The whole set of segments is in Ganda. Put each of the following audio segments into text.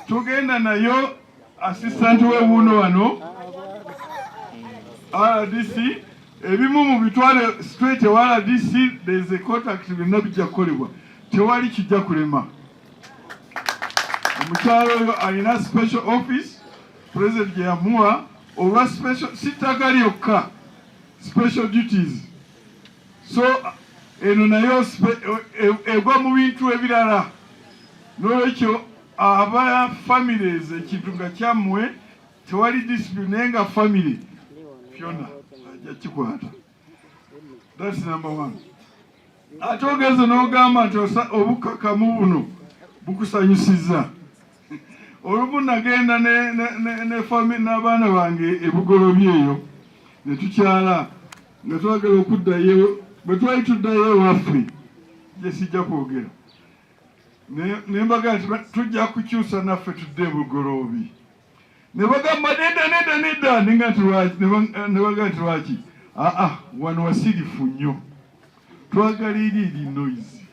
Tugenda nayo assistant we wuno wano RDC, ebimu mu bitwale straight ewa RDC. There is a contact, byonna bijja kukolebwa, tewali kijja kulema. Omukyalo oyo alina special office President gye yamuwa olwa special, si ttaka lyokka, special duties. So eno nayo egwa mu bintu ebirala. N'olwekyo aba families, ekintu nga kyammwe, tewali dispute, naye nga family fyona ajja kikwata. That's number one. Ate ogenze n'ogamba nti obukkakkamu buno bukusanyusizza. Olumu nagenda ne n'abaana bange ebugolobi eyo ne tukyala nga twagala okuddayo. Bwe twali tuddayo ewaffe gye sijja kwogera, ne mbaga nti tujja kukyusa naffe tudde ebugoloobi, ne bagamba, "Nedda, nedda, nedda." Nenga nti, "Lwaki?" Ne bagamba nti, "Lwaki?" "Aa, wano wasirifu nnyo, twagala eri noise.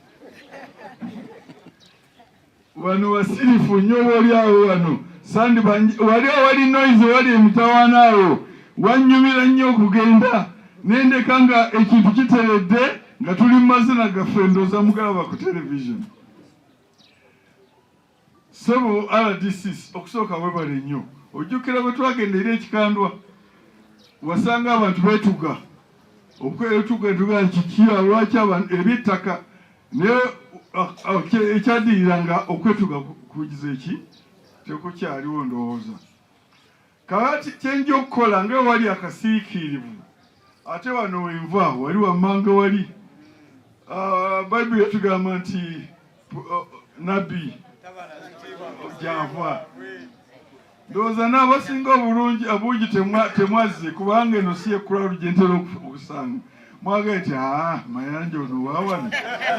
Wano wasirifu nnyo, oba oli awo wano sandi wali awali noise, wali emitawaana, awo wanyumira nnyo okugenda." Nendeka nga ekintu kiteredde, nga tuli mu mazina gaffe, ndooza mugalaba ku television. Sebo RDC, okusooka webale nnyo. Ojjukira bwe twagenda eri ekikandwa, wasanga abantu beetuga okwetuga tuga kiki, lwaki abantu ebyettaka? Naye ekyaddiriranga okwetuga kugiza eki tekukyaliwo. Ndowooza kakati kyenja okukola nga wali akasiikirivu, ate wano wenva wali wammanga wali. Bayibuli etugamba nti nabbi gyava. Ndowooza n'abasinga obulungi obungi temwazze, kubanga eno si ekulalu gye ntera okusanga. Mwagaye nti, "Aa, Mayanja ono waawano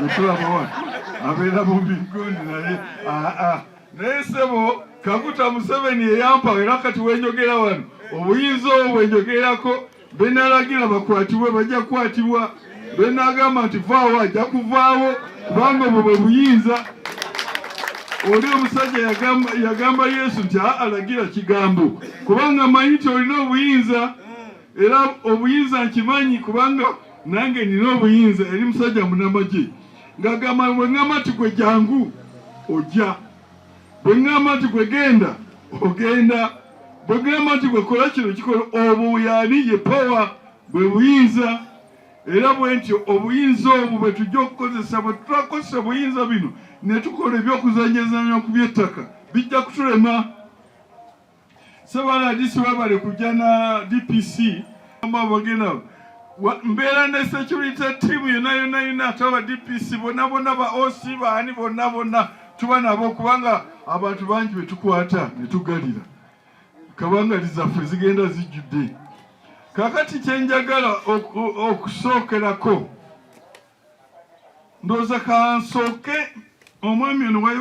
gwetulaba wano abeera bubi gundi." Naye aa, naye sebo Kaguta Museveni eyampa, era kati wenjogera wano obuyinza obwo bwenjogerako, benalagira bakwatibwe bajja kukwatibwa, benagamba nti vaawo ajja kuvaawo, kubanga obwo bwe buyinza. Oli omusajja yagamba Yesu nti, "Aa, alagira kigambo, kubanga manyi nti olina obuyinza." Era obuyinza nkimanyi, kubanga nange nina obuyinza. Eri musajja munamagye ng'agamba, "Bwe ŋŋamba nti gwe jangu, ojja. Bwe ŋŋamba nti gwe genda, ogenda. Bwe ŋŋamba nti gwe kola kino, kikola." Obwo yaani ye power, bwe buyinza. Era bwe ntyo obuyinza obwo bwe tujja okukozesa. Bwe tutakozesa obuyinza bino ne tukola ebyokuzanyazanya ku by'ettaka, bijja kutulema. Sebala disi webale kujja na DPC bagenda mbeera ne security team yonna yonna yonna, ate aba DPC bonna bonna, ba OC, baani, bonna bonna tuba nabo, kubanga abantu bangi betukwata ne tugalira, kabangali zaffe zigenda zijjudde. Kakati kyenjagala okusookerako, ndowooza kansooke omwami ono.